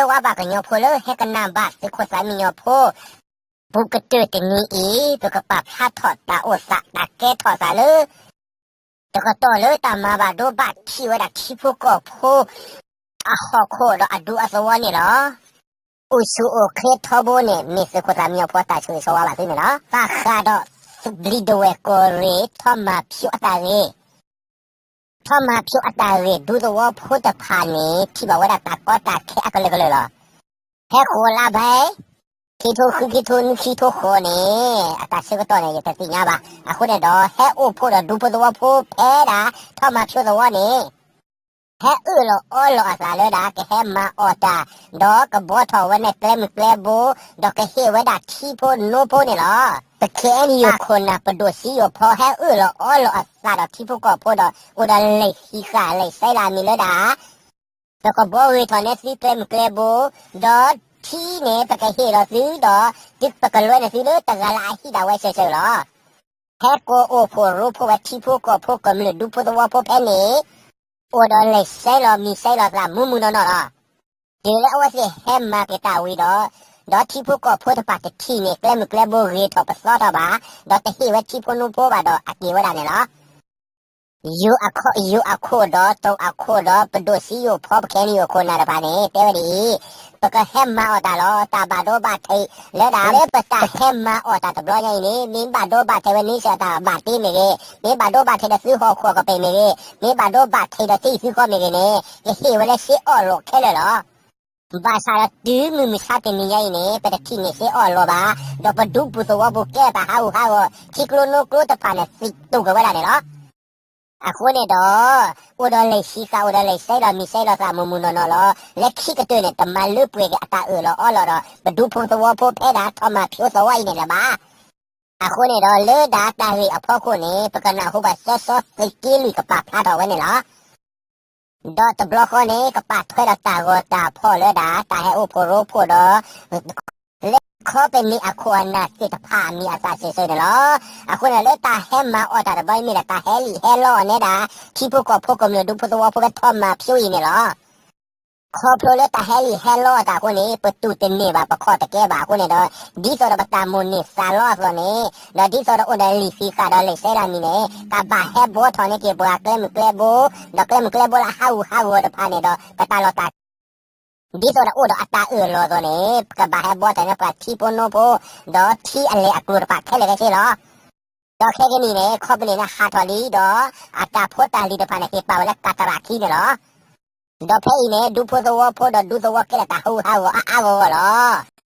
တဝါဘၣ်ကညီဖိလၢဟဲကနၣ်ဘၣ်သုးခိၣ်သးမံညီဖိ ပူၤကတၢၢ်တနံၤအံၤ ပကပာ်ဖျါထီၣ်တၢ်အိၣ်သးတၢ်ကဲထီၣ်သးလၢ တကတီၢ်လၢတၢ်မၤဘၣ်ဒိဘၣ်ထံးဝဲဒၣ်ထံဖိကီၢ်ဖိ အဟီၣ်ခိၣ်ဒီးအဒူအသဝီန့ၣ်လီၤ. အိၣ်ဆူၣ်အိၣ်ချ့ထီဘိန့ၣ် မ့ၢ်သုးခိၣ်သးမံညီဖိတၢ်ဆိၣ်ဂ့ၤဆိၣ်ဝါဘၣ်သုန့ၣ်လီၤ. ဘၣ်ဃးဒီး ဘျံးဒဝဲၢ်ကီၢ်ရ့ၣ် ထီမၢ်ဖၠိအတၢ်ဂ့ၢ် ထီမၢ်ဖၠိအတၢ်ဂ့ၢ် ဒူသဝီဖိတဖၣ်န့ၣ် ထံၣ်ဘၣ်ဝဲဒၣ်တၢ်ကီတၢ်ခဲအကလုာ်ကလုာ်လီၤ. ဟဲဃိးလါဘဲ ခံထိဃုခံထိနွံခံထိဃိးန့ၣ် အတၢ်ဆၢကတီၢ်န့ၣ် ယတသ့ၣ်ညါဘၣ်. အဃိန့ၣ်ဒီး ဟဲအိၣ်ဖှိၣ်ဒီးဒူဖိသဝီဖိဖဲဒၣ် ထီမၢ်ဖၠိသဝီန့ၣ် ဟဲအၢၣ်လီၤအီလီၤအသးလၢဒၣ် ကဟဲမၤအီၣ်တၢ် ဒီးကဘှီထီၣ်ဝဲန့ၣ်ကျဲမုၢ်ကျဲဘိ ဒီးကဟ့ၣ်ဝဲဒၣ်ထံဖိနိဖိန့ၣ်လီၤ. ပခဲအံၤန့ၣ် ယိၤခိၣ်နၢ်ပဒိၣ်စံယိၤဖီ ဟဲအၢၣ်လီၤအီလီၤအသးဒီးထံဖိကီၢ်ဖိဒီး အိၣ်ဒီးလဲၤဟံးဃာ်လဲၤဆဲးလၢအမံၤလၢဒၣ် ပကဘှီဂ့ၤထီၣ်န့ၢ်သုကျဲမုၢ်ကျဲဘိ ဒီးထံန့ၣ် ပကဟ့ၣ်လီၤသုဒီး ပကလဲၤန့ၢ်သုလၢတဂၤလၢအဟံၣ်ဒၣ်ဝဲစၢၤစၢၤလီၤ. ဟဲကိးအိၣ်ဖှိၣ်ရိဖှိၣ်ဝဲထံဖိကီၢ်ဖိကမျၢၢ်ဒူဖိသဝီဖိဖဲန့ၣ် အိၣ်ဒီးလဲၤဆဲးလီၤမံၤဆဲးလီၤသးမူးမူးနီၢ်နီၢ်လီၤ. တုၤလၢအဝဲသ့ၣ်ဟဲမၤက့ၤတၢ်ဝံၤဒီး ဒီးထံဖိကီၢ်ဖိတဖၣ်တထံၣ်န့ၣ် ကျဲမုၢ်ကျဲဘိဂ့ၤထီၣ်ပသီထီၣ်ဘၣ်, ဒီးတဟ့ၣ်ဝဲထံဖိနိဖိဘၣ်ဒီးအက့ၤဝဲဒၣ်န့ၣ်လီၤ. ယိၤအခိၣ်ဒီး တိၤအခိၣ်ဒီး ပဒိၣ်စံယိၤဖီ ပခဲအံၤန့ၣ် ယိၤခိၣ်နၢ်တဖၣ်န့ၣ်တဲဝဲဒ်အံၤ, ပကဟဲမၤအီၣ်တၢ်လီၤ. တၢ်ဘၣ်ဒိဘၣ်ထံးလၢဒၣ်လၢပတၢ်ဟဲမၤအီၣ်တၢ်တဘျီညါအံၤန့ၣ် မ့ၢ်ဘၣ်ဒိဘၣ်ထံးဝဲန့ဆၢၣ်တၢ်ဘၣ်တ့မ့ၢ်ဂ့ၤ, မ့ၢ်ဘၣ်ဒိဘၣ်ထံးဒီးသုဟီၣ်ခိၣ်ကပ့ၤမ့ၢ်ဂ့ၤ, မ့ၢ်ဘၣ်ဒိဘၣ်ထံးဒီးသုဟံၣ်သုဃီမ့ၢ်ဂ့ၤန့ၣ် ကဟ့ၣ်ဝဲလၢစ့အီၣ်လိာ်ခဲလၢာ်လီၤ. ဘၣ်ဆၣ်ဒီးတုၤမုၢ်မဆါတနံၤညါအံၤန့ၣ် ပတထံၣ်န့ၢ်စ့အီၣ်လိာ်ဘၣ်, ဒီးပဒူပူၤသဝီပူၤကဲတၢ်ဟးဂူာ်ဟးဂီၤ, ထံကျိနိကျိတဖၣ်န့ၣ် သံးတူာ်ကွံာ်ဝဲဒၣ်န့ၣ်လီၤ. အဃိန့ၣ်ဒီး အိၣ်ဒီးလဲၤဟံးဃာ် အိၣ်ဒီးလဲၤဆဲးလီၤမံၤဆဲးလီၤသးမူးမူးနီၢ်နီၢ်လီၤ. လၢခံကတၢၢ်န့ၣ် တမၤလၢပှဲၤက့ၤအတၢ်အၢၣ်လီၤအီလီၤဒီး ပဒူဖိသဝီဖိဖဲဒၣ် ထီမၢ်ဖၠိသဝီအံၤန့ၣ်လၢၤဘၣ်. အဃိန့ၣ်ဒီး လၢဒၣ်တၢ်ဂ့ၢ်အဖီခိၣ်န့ၣ် ပကနၢ်ဟူဘၣ်စီစီသုးက့လွံၢ်ကပာ်ဖျါထီၣ်ဝဲန့ၣ်လီၤ. ဒီးတဘျီဃီန့ၣ် ကပာ်ထွဲဒီးတၢ်ဂီၤတၢ်ဖီၣ်လၢဒၣ် တၢ်ဟဲအိၣ်ဖှိၣ်ရိဖှိၣ်ဒီး လၢခီပနံၣ်အခိၣ်အနၢ်သ့ၣ်တဖၣ်အမံၤအသၣ်စ့ၢ်ဆၢန့ၣ်လီၤ. အဃိန့ၣ် လၢတၢ်ဟဲမၤအီၣ်တၢ်တဘျီအံၤမ့ၢ်ဒၣ် တၢ်ဟဲလံာ်ဟဲလီအီၤနဲဒၣ် ထံဖိကီၢ်ဖိကမျၢၢ်ဒူဖိသဝီဖိဖဲထီမၢ်ဖၠိအံၤန့ၣ်လီၤ. ခီဖျိလၢတၢ်ဟဲလံာ်ဟဲလီအီၤအသးအဃိန့ၣ် ပတူၢ်တန့ၢ်ဘၣ် ပခီၣ်တကဲဘၣ်အဃိန့ၣ်ဒီး ဒ်သိးဒီးပတၢ်မိၣ်န့ၢ်သးလီအသိးန့ၣ် ဒီးဒ်သိးဒီးအိၣ်ဒီးလံာ်ဃံးဃာ်ဒီးလဲၤဆဲးလၢအမံၤန့ၣ် ကဘၣ်ဟဲဘှီထီၣ်န့ၢ်က့ၤပှၤကျဲမုၢ်ကျဲဘိ ဒီးကျဲမုၢ်ကျဲဘိလၢအဟးဂူာ်ဟးဂီၤတဖၣ်န့ၣ်ဒီး ပတၢ်လီၢ်တၢ် ဒ်သိးဒီးအိၣ်ဒီးအတၢ်အၢၣ်လီၤအသိးန့ၣ် ကဘၣ်ဟဲဘှီထီၣ်န့ၢ်ပှၤထံဖိနိဖိ ဒီးထံအလဲၤအကျိၤတဖၣ်ခဲလၢာ်ခဲဆ့လီၤ. ဒီးခဲကနံၣ်န့ၣ် ခီပနံၣ်န့ၣ်ဟးထီၣ်လံဒီး အတၢ်ဖိတၢ်လံၤတဖၣ်န့ၣ် က့ၤပာ်ဝဲလၢကးတရၣ်ခံန့ၣ်လီၤ. ဒီးဖဲအံၤန့ၣ် ဒူဖိသဝီဖိဒီးဒူသဝီကဲထီၣ်တၢ်ဟးဂူာ်ဟးဂီၤအါအါဂီၢ်ဂီၢ်လီၤ.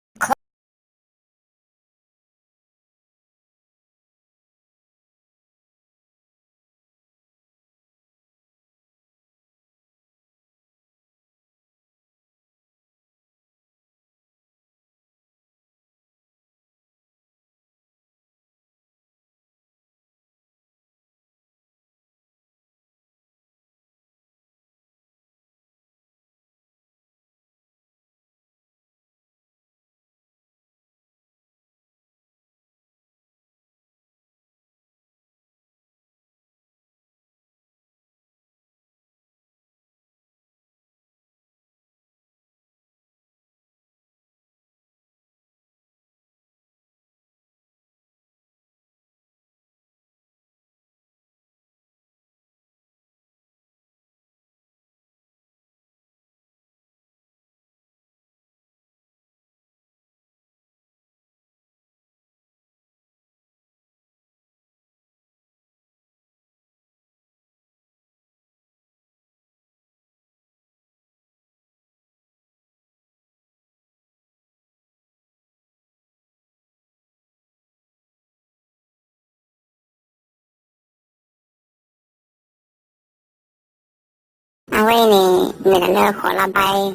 အဝဲအံၤန့ၣ် မ့ၢ်ဒၣ်လၢဃိးလါဘါအံၤ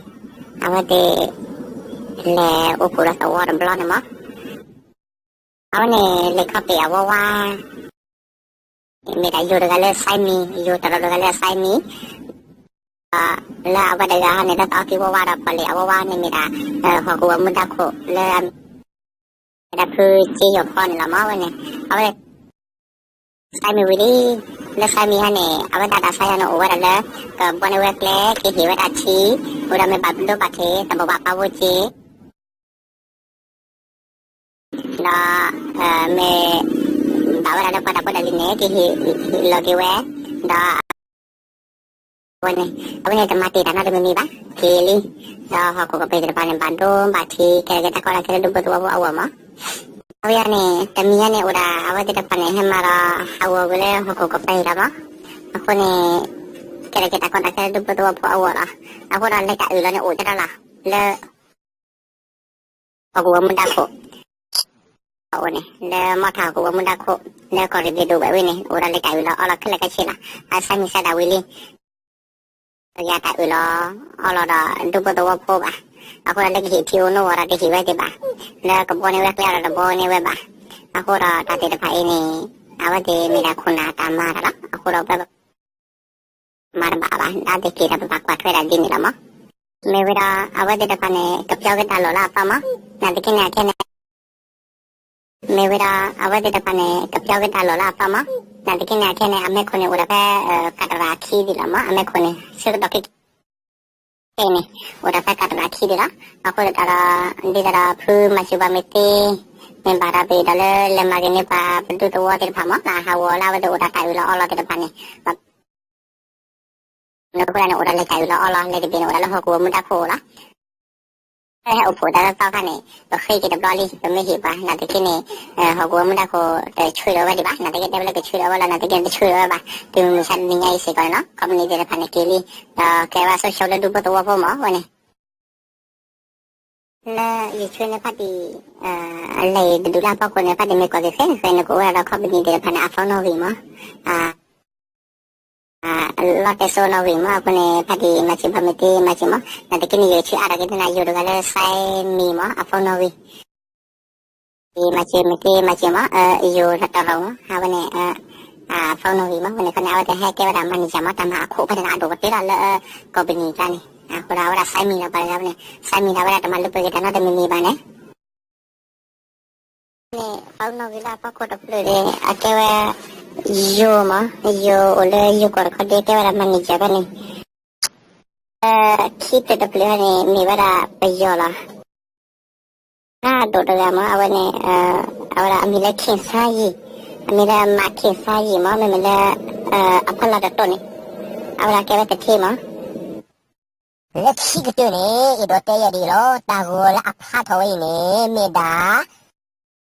အဝဲသ့ၣ် လဲၤအိၣ်ဖှိၣ်ဒီးသဝီတဘျီန့ၣ်မး, အဝဲန့ၣ် လဲၤခီပ့ၣ်အဝဲဝါ မ့ၢ်ဒၣ်ယိၤတဂၤလၢ Simon, ယိၤတဂၤလၢ Simon, လၢအဝဲတဂၤန့ၣ် လၢတၢ်အီၣ်က့ၤဝဲဝါဒီး ပီၣ်လဲၣ်အဝဲဝါန့ၣ်မ့ၢ်ဒၣ် ဟီၣ်ကဝီၤမူဒါခိၣ်လၢ မ့ၢ်ဒၣ်ဖုစ့ယိၤဖီန့ၣ်လီၤမး အဝဲန့ၣ်, အဝဲ Simon ဝံၤလံ, လၢစဲမံၤဟါန့ၣ် အဝဲဒၣ်တၢ်ဆါယါန့ၣ်အိၣ်ဝဲဒၣ်လၢ ကဘီန့ၢ်ဝဲကျဲ ကဟ့ၣ်ဝဲဒၣ်ထံ အိၣ်ဒီးမ့ၢ်ဘၣ်ဒိဘၣ်ထံး တၢ်ဘိးဘၣ်ပာ်ဝဲက့ ဒီး မ့ၢ် ဘၣ်ဝဲဒၣ်လၢပှၤတၢ်ဖိတၢ်လံၤန့ၣ် ကဟ့ၣ်လီၤက့ၤဝဲ ဒီး အဝဲန့ၣ် အဝဲန့ၣ်တမၤတ့ၢ်တၢ်နီတမံၤမံၤဘၣ် က့ၤလံ ဒီးဟီၣ်ခိၣ်ကပၤသ့ၣ်တဖၣ်န့ၣ် ဘၣ်ဒိဘၣ်ထံး ကဲထီၣ်က့ၤတၢ်ကီတၢ်ခဲလၢဒူဖိသဝီဖိအဂီၢ်မး အဝဲန့ၣ် တမံၤညါန့ၣ်အိၣ်ဒၣ် အဝဲသ့ၣ်တဖၣ်န့ၣ် ဟဲမၤဒီး ဟးဂီၤဝဲလၢဟီၣ်ခိၣ်ကပၤလီၤမး အဃိန့ၣ် ကဲထီၣ်က့ၤတၢ်ကီတၢ်ခဲလၢဒူဖိသဝီဖိအဂီၢ်လီၤ အဃိဒီးလဲၤတၢ်အုၣ်လီၤန့ၣ်အိၣ်တၢ်လီၤ လၢ ဟီၣ်ကဝီၤမူဒါခိၣ် အအိၣ်န့ၣ် လၢမီၢ်ထးဟီၣ်ကဝီၤမူဒါခိၣ် လၢကီၢ်ရ့ၣ်ဘ့ၣ်ဒိၣ်ဝဲဝဲန့ၣ် အိၣ်ဒီးလဲၤတၢ်အုၣ်လီၤအီလီၤခဲလၢာ်ခဲဆ့လီၤ အစဲမံၤစဲဒၣ်ဝံၤလံ ယၤတၢ်အုၣ်လီၤအီလီၤဒီးဒူဖိသဝီဖိဘၣ် အဃိဒီးလၢကဟ့ၣ်ထံအိၣ်နီၢ်ဂီၤဒီးတဟ့ၣ်ဝဲသ့ၣ်ဘၣ် လၢကဘီန့ၢ်ဝဲကျဲဒီးတဘီန့ၢ်ဝဲဘၣ် အဃိဒီးတၢ်သ့ၣ်တဖၣ်အံၤန့ၣ် အဝဲသ့ၣ်မ့ၢ်ဒၣ်ခိၣ်နၢ်တၢ်မၤတၢ်လီၤ အဃိဒီးပ မၤတဘၣ်ဘၣ် ဒ်သ့ၣ်က့ၤဒီးပဘၣ်ကွၢ်ထွဲဒၣ်ဒ်န့ၣ်လီၤမး မ့ၢ်ဝဲဒီး အဝဲသ့ၣ်တဖၣ်န့ၣ် ကဖျီက့ၤတၢ်လီၢ်လၢအသီမး နာ်သက့န့ၣ်အခဲန့ၣ် မ့ၢ်ဝဲဒီး အဝဲသ့ၣ်တဖၣ်န့ၣ် ကဖျီက့ၤတၢ်လီၢ်လၢအသီမး နာ်သက့န့ၣ်အခဲန့ၣ် အမဲာ်ခိၣ်န့ၣ်အိၣ်ဒီးဖဲ ကးတရၢ်အခံဒံးလီၤမး အမဲာ်ခိၣ်န့ၣ် ဆၢကတီၢ်ခဲ ခဲအံၤန့ၣ် အိၣ်ဒီးဖဲကးတရၢ်အခံဒံးလီၤ အဃိသတးဒီး ဒ်သိးဒီးဖုမၤစၢၤပှၤမ့ၢ်သ့ မ့ၢ်ဘၣ်ဒီးပဒီးလၢလဲၤမၤဂ့ၤန့ၢ်ပှၤပဒူသဝီသ့ၣ်တဖၣ်မး လၢအဟးဂီၤလၢအဝဲသ့ၣ်အိၣ်ဒီးတၢ်အုၣ်လီၤအီလီၤသ့ၣ်တဖၣ်န့ၣ် နဖိဒၣ်န့ၣ် အိၣ်ဒီးလဲၤတၢ်အုၣ်လီၤအီလီၤ လဲၤတဘ့ၣ်န့ၣ် အိၣ်ဒီးလၢဟီၣ်ကဝီၤမူဒါခိၣ်လီၤ. ဟဲအိၣ်ဖှိၣ်တၢ်လၢသီခါန့ၣ် ပဃ့က့ၤတဘျီလံ ပမ့ၢ်ဟ့ၣ်ပှၤ နာ်သက့န့ၣ် ဟီၣ်ကဝီၤမူဒါခိၣ်တဆှၢလီၤဝဲဒံးဘၣ် နာ်သက့တဲဝဲလၢကဆှၢလီၤဝဲလီၤ နာ်သက့န့ၣ်တဆှၢလီၤဝဲဘၣ် တုၤမုၢ်မဆါတနံၤညါအံၤစ့ၢ်ကီးန့ၣ်လီၤ companyသ့ၣ်တဖၣ်န့ၣ်က့ၤလံ ဒီးကဲဝဲဆိကမိၣ်လၢဒူဖိသဝီဖိမးဝဲန့ၣ် လၢယဆှၢန့ၢ်ဖါတံၢ် အလဲၤတဒုးလၢအဖီခိၣ်န့ၣ် ဖါတံၢ်မ့ၢ်ကီၢ်သ့ၣ်ဃဲဃဲန့ၣ် ကအိၣ်ဝဲဒၣ်ဒီး companyသ့ၣ်တဖၣ်န့ၣ် အphoneနီၣ်ဂံၢ်မး လီၢ်တဲစိနီၣ်ဂံၢ်မး အဃိန့ၣ် ဖါတံၢ်မၤစၢၤဘၣ်မ့ၢ်တ့မၤစၢၤမး နာ်သက့န့ၣ် ယဆၢအါထီၣ်က့ၤသနာ်ယိၤတဂၤလၢ စဲမံၤမး အphoneနီၣ်ဂံၢ် မၤစၢၤမ့ၢ်တ့မၤစၢၤမး ယိၤတရီမး အဝဲန့ၣ် အphoneနီၣ်ဂံၢ်မး အဃိန့ၣ် ခီန့ၣ် အဝဲသ့ၣ်ဟဲကဲဝဲဒၣ် manager မး တၢ်မၤအခိၣ်ဖဲန့ၣ် အဒိၣ်ကတၢၢ်လီၤလၢ company ကျါန့ၣ် အဃိဒီးအဝဲဒၣ် စဲမံၤ လီၤပှၤလၢဝဲန့ၣ် စဲမံၤ ဒီးအဝဲဒၣ်တမၤလၢပှဲၤက့ၤတၢ်နီတမံၤမံၤဘၣ်န့ၣ် န့ၣ် phoneနီၣ်ဂံၢ်လၢအဖီခိၣ်တဖျၢၣ်န့ၣ် အကဲဝဲ ယိၤမး ယိၤအိၣ်လၢယိၤကီၢ်တခီဒ့ ကဲဝဲဒၣ် manager ဖဲန့ၣ် ခံဖျၢၣ်တဖျၢၣ်န့ၣ် မ့ၢ်ဝဲဒၣ်ပယီၤလီၤ တၢ်ဒိၣ်တဂၤမး အဝဲန့ၣ် အဝဲဒၣ်အမံၤလၢ ခင်ဆန်းယီ အမံၤလၢ မ ခင်ဆန်းယီ မး မ့မ့ၢ်လၢ အဖီလာ်တတိၢ်န့ၣ် အဝဲဒၣ်ကဲဝဲတထ့မး လၢခံကတၢၢ်န့ၣ် အဲၣ်ဒိးတဲယဲဒ်အံၤလီၤ တၢ်ဂီၤလၢအဖျါထီၣ်ဝဲအံၤန့ၣ် မ့ၢ်ဒၣ်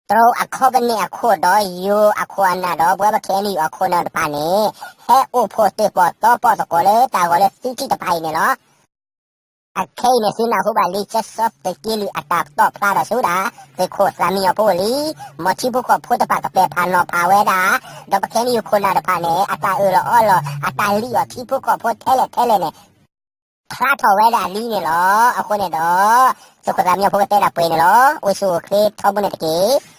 တရူးအ company အခိၣ်ဒီးယိၤအခိၣ်အနၢ်ဒီး ပဝဲပ KNU အခိၣ်အနၢ်တဖၣ်န့ၣ် ဟဲအိၣ်ဖှိၣ်တၢၣ်ပီၣ်သီပီၣ်သကိးလၢတၢ်ဂီၤလၢသုထံၣ်တဖၣ်အံၤန့ၣ်လီၤ. အခဲအံၤန့ၣ် သုနၢ်ဟူဘၣ်လံ ကၠဲးစီသုးက့လွံၢ်အတၢ်ပတီၢ်ဖျါထီၣ်ဆူဒၣ် သုးခိၣ်သၣ်မံညီၤဖိလံ မ်ထံဖိကီၢ်ဖိတဖၣ်ကပဲာ်ဖးနီၤဖးဝဲဒၣ် ဒီးပ KNU ခိၣ်နၢ်တဖၣ်န့ၣ် အတၢ်အၢၣ်လီၤအီလီၤ အတၢ်လံၣ်အီၣ်ထံဖိကီၢ်ဖိထဲလဲၣ်ထဲလဲၣ်န့ၣ် ဖျါထီၣ်ဝဲဒၣ်လံန့ၣ်လီၤ. အဃိန့ၣ်ဒီး သုးခိၣ်သၣ်မံညီၤဖိကတဲဒၣ်ပှဲၤန့ၣ်လီၤ. အိၣ်ဆူၣ်အိၣ်ချ့ထီဘိန့ၣ်တက့ၢ်.